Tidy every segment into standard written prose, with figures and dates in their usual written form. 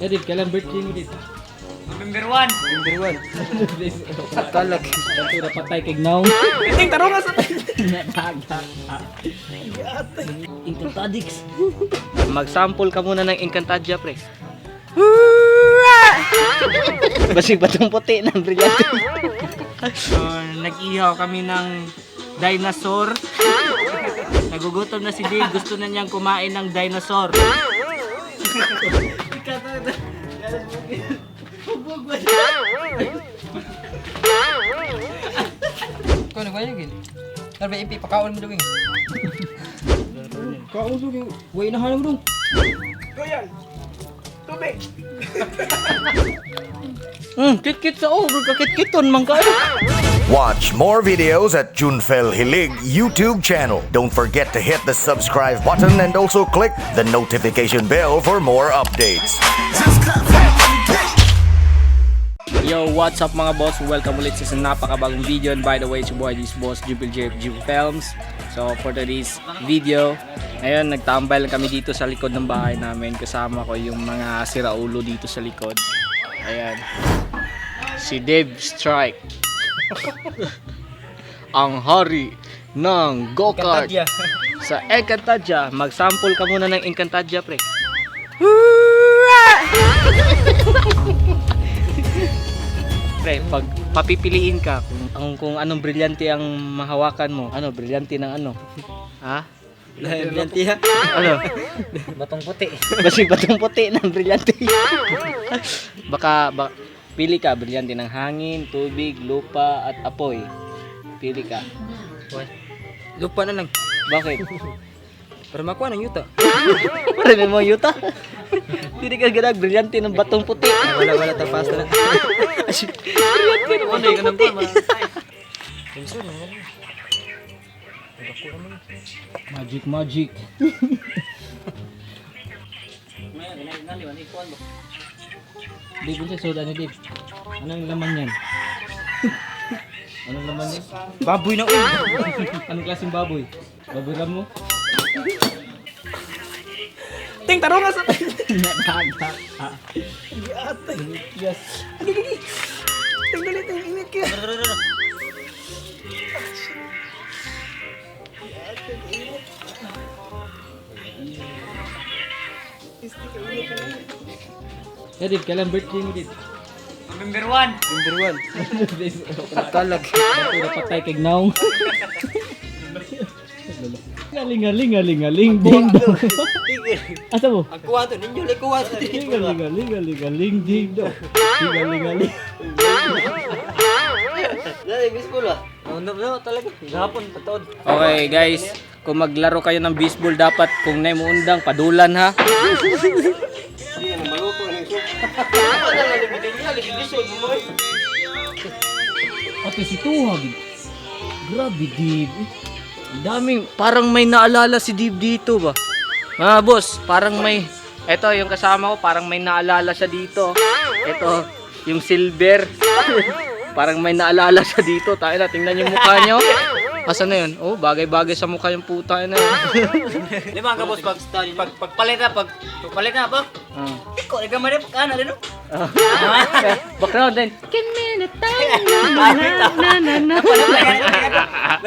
Edit, kailan birthday mo dito? November 1. Number 1. Talag. Ganito na patay kay Gnaw. Ting tarong sa Encantadix. Mag-sample ka muna ng Encantadia, pre. Basig batong puti ng brilyante. So, nag-ihaw kami ng dinosaur. Nagugutom na si Dave, gusto na niyang kumain ng dinosaur. Ikaw nagwayag yun. Narba ipi, pakaon mo dawing. Kaon mo dawing. Way na hanap dong. Kit-kit sa oh, kakit-kiton man kayo. Watch more videos at Junfel Hilig YouTube channel. Don't forget to hit the subscribe button and also click the notification bell for more updates. Yo, what's up, mga boss? Welcome ulit sa isang napakabagong video. And by the way, it's your boy, this boss, Jubil JFG Films. So, for today's video, ngayon, nagtambay lang kami dito sa likod ng bahay namin. Kasama ko yung mga siraulo dito sa likod. Ayan. Si Dave Strike. Ang hari ng go-kart. Sa Encantadia, mag-sample ka muna ng Encantadia, pre. Pre, pag papipiliin ka kung, kung anong brilyante ang mahawakan mo, ano, brilyante ng ano? Ha? Brilyante ha. Ano? Batong puti. Basig batong puti ng brilyante. Baka, pili ka, brilyante ng hangin, tubig, lupa, at apoy. Pili ka. Lupa na lang. Bakit? Para makuha ng yuta. Para mo yuta. Hindi ka ganag, brilyante ng batong puti. Wala wala ta fast na. Brilyante ng batong puti. Magic, magic. Dave, unsa soda ni Dave? Anong laman yan? Anong laman yan? Baboy na uy. Anong klaseng baboy? Baboy ramo? Ting, tarong sa... Yes. Edit, kailan birthday mo dito? November 1. Number 1. Talag. Ganito na patay kay Gnaw. Aling aling aling aling ding dong. Asa mo? Ang kuha to ninyo lay kuha to. Aling aling aling aling aling ding dong. Aling aling aling. Dali baseball ah. No, no, talaga. Gahapon patuod. Okay guys, kung maglaro kayo ng baseball dapat kung nay mo undang padulan ha. Ate si Tuha gid. Grabe, Dib. Ang daming parang may naalala si Dib dito ba. Mga boss, parang may eto yung kasama ko, parang may naalala siya dito. Ito, yung silver. Parang may naalala siya dito. Tayo na, tingnan yung mukha niyo. Asa na yun? Oh, bagay-bagay sa mukha yung puta na yun. Lima ka boss pag pag pagpalit na pag pagpalit na pag iko ikaw man pag ana din no. Background din.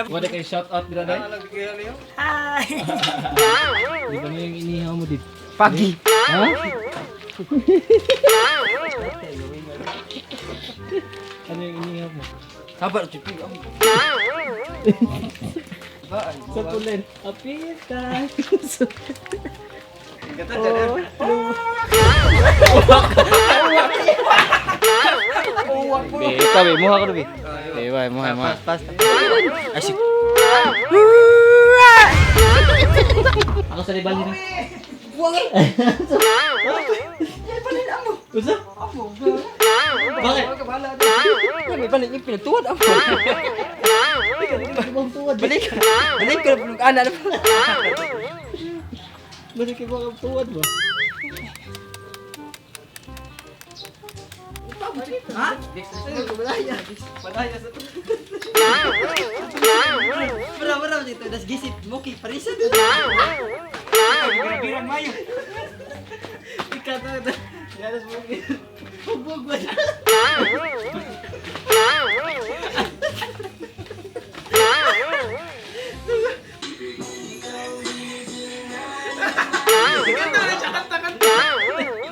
Wala kay shout out dira dai. Hi. Di ba na yung inihaw mo dito? Pagi. Ha? Ano yung inihaw mo? Sabar chupi. Sa tulen. Apita. Be, ikaw be, muha ko be. Be, ba, muha, muha. Pass. Ay si Ako sa ribalin na. Buwang eh. Usa? Bakit? May balik yung pinagtuwad amo. Balik. Balik ka na ana na. Balik kay mga tuwad ba? Malaya. Malaya sa Mara mara dito das gisit moki parisa. Birang mayo. Ikaw to. Hubog ba siya?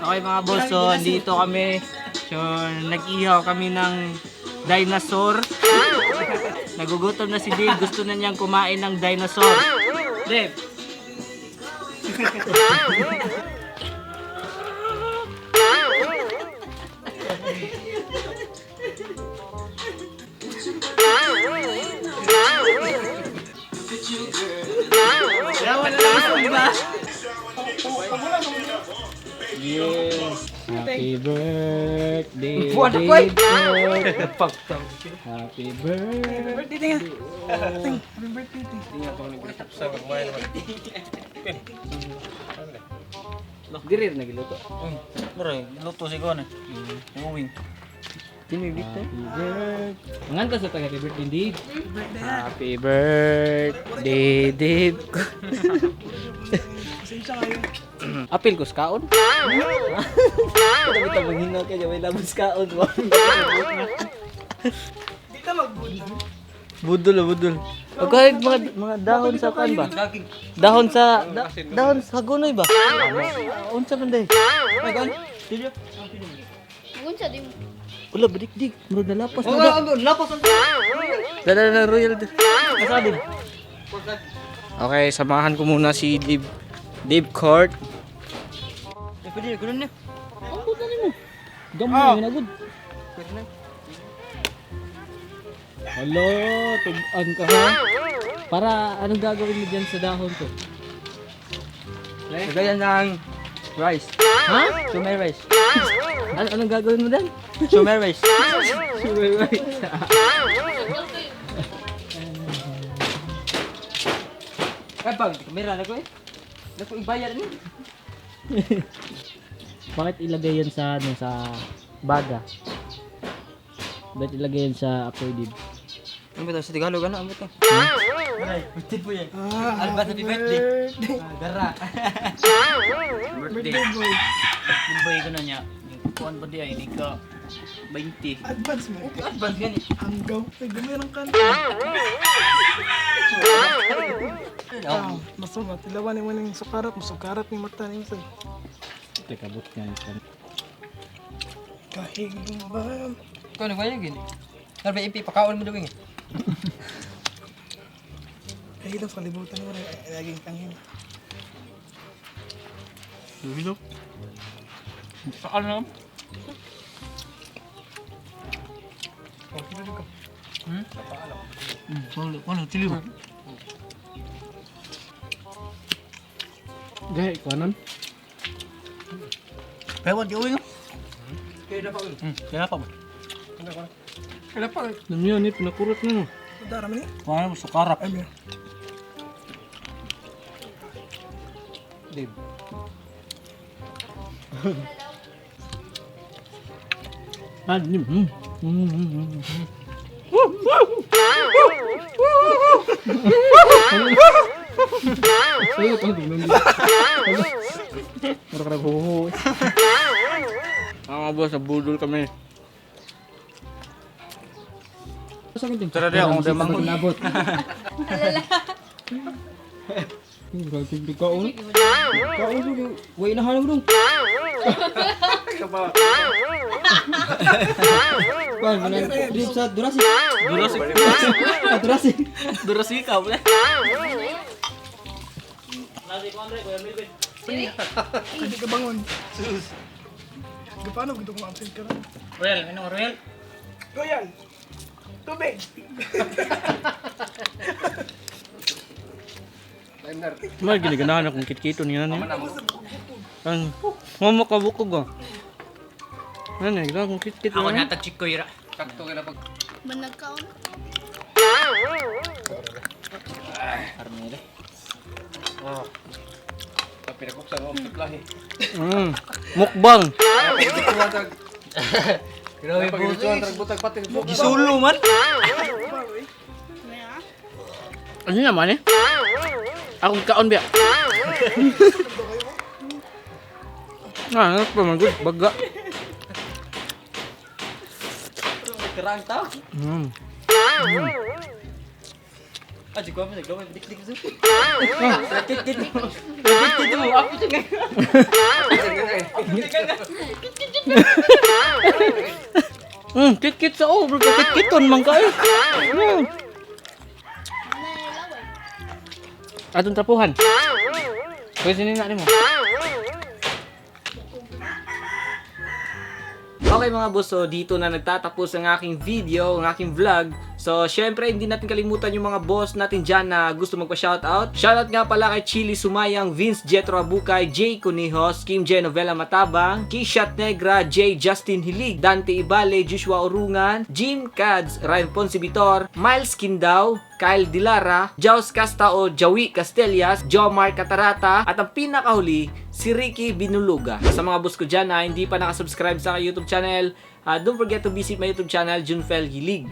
Okay mga boss, so andito kami. So nag-ihaw kami ng dinosaur. Nagugutom na si Dave, gusto na niyang kumain ng dinosaur. Dave. Yes. Happy birthday, Dave. Happy birthday. Diri na giluto. Bro, luto si Kon. Uwing. Happy birthday. Manganta sa taga happy birthday, Dave. Happy birthday, Dave. Apil ko sa kaon. Kada bitaw manghinaw kay may labos kaon ba. Dito magbudol. Budol, ah, budol. O kahit mga dahon sa kan ba? Dahon sa dahon sa gunoy ba? Unsa man day? Ay kon. Unsa di mo? Wala badikdik, murag nalapas na da. Lapas ang Dala na royal. Masabi. Okay, samahan ko muna si Dave Dave Court. Pwede, ganun na. Ang buta nimo. Gamay na gud. Pwede na. Hello, tug-an ka ha? Para anong gagawin mo dyan sa dahon ko? Lagayan ng rice. Ha? Sumay rice. Anong gagawin mo dyan? Sumay rice. Wait, wait. Ay, pag kamera na ko eh. Naku, ibayar ni. Bakit ilagay yan sa ano sa baga? Bakit ilagay yan sa apoy dib? Ano ba ito? Sa Tagalog, ano? Ano ba ito? Birthday po yan. Ano ba? Happy birthday. Dara. Birthday. Birthday ko na niya. Yung kuan ba di ay di ka 20. Advance mo. Advance gani. Hanggaw. Ay, gumerang ka. Oh. Masuma, tilawan ni mo ng sukarat, musukarat ni mata ni mo. Teka, but nga yun. Kahigong ba? Ikaw na kaya gini. Pero ipi pakaon mo daw eh. Kahigong sa kalibutan mo rin, laging tangin. Saan na? Gay, kuanon? Pero di uwing. Kaya pa ba? Kaya pa, Alam niyo, ni pinakurot na no. dara man ni. Kuan mo sukarap. Ay, meron. Dave. Ah, di. Mm. Sayo pa dun. Mura ka naghuhuho. Mga boss, nabudol kami. Sa akin, Tara di, akong damang. Nabot. Grabe kaon. Kaon jud. Way na hanap dong. Kuan mana Dave sa Durasi. Durasi. Ah, Durasi. Durasi ka, wala. Hindi ka bangon. Sus. Paano gusto kong absent ka ron? Royal, ano Royal? Royal! Tubig! Mal ginaganahan akong kitkito niya niya. Ang mamakabukog ah. Ano, ganahan akong kitkit Ako niya. natag chikoy ra. Managkaon. Mukbang. Grabe po. Gisulo man. Ano naman eh? Akong kaon biya. Ah, ano pa man good baga. Kerang tao. Ah, di ko pa naglawa dik dik sa. Kit kit. Kit kit mo ako siya. Kit kit sa oh, bro, kit kiton man kayo. Atong trapuhan. Pwede na nimo. Okay mga boss, so dito na nagtatapos ang aking video, ang aking vlog. So syempre hindi natin kalimutan yung mga boss natin dyan na gusto magpa-shoutout. Shoutout nga pala kay Chili Sumayang, Vince Jetro Abukay, Jay Cunijos, Kim Genovela Matabang, Kishat Negra, J. Justin Hilig, Dante Ibale, Joshua Orungan, Jim Cads, Ryan Ponce Vitor, Miles Kindao, Kyle Dilara, Jaus Casta o Jawi Castellas, Jomar Catarata, at ang pinakahuli, si Ricky Binuluga. Sa mga boss ko dyan na hindi pa nakasubscribe sa aking YouTube channel, don't forget to visit my YouTube channel, Junfel Hilig.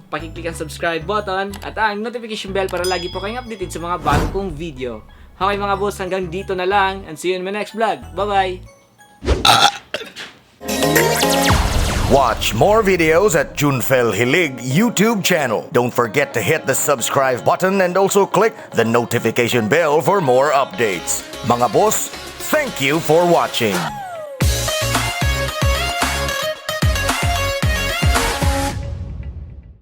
Pakiclick ang subscribe button at ang notification bell para lagi po kayong updated sa mga bago kong video. Okay mga boss, hanggang dito na lang and see you in my next vlog. Bye-bye! Watch more videos at Junfel Hilig YouTube channel. Don't forget to hit the subscribe button and also click the notification bell for more updates. Mga boss, thank you for watching.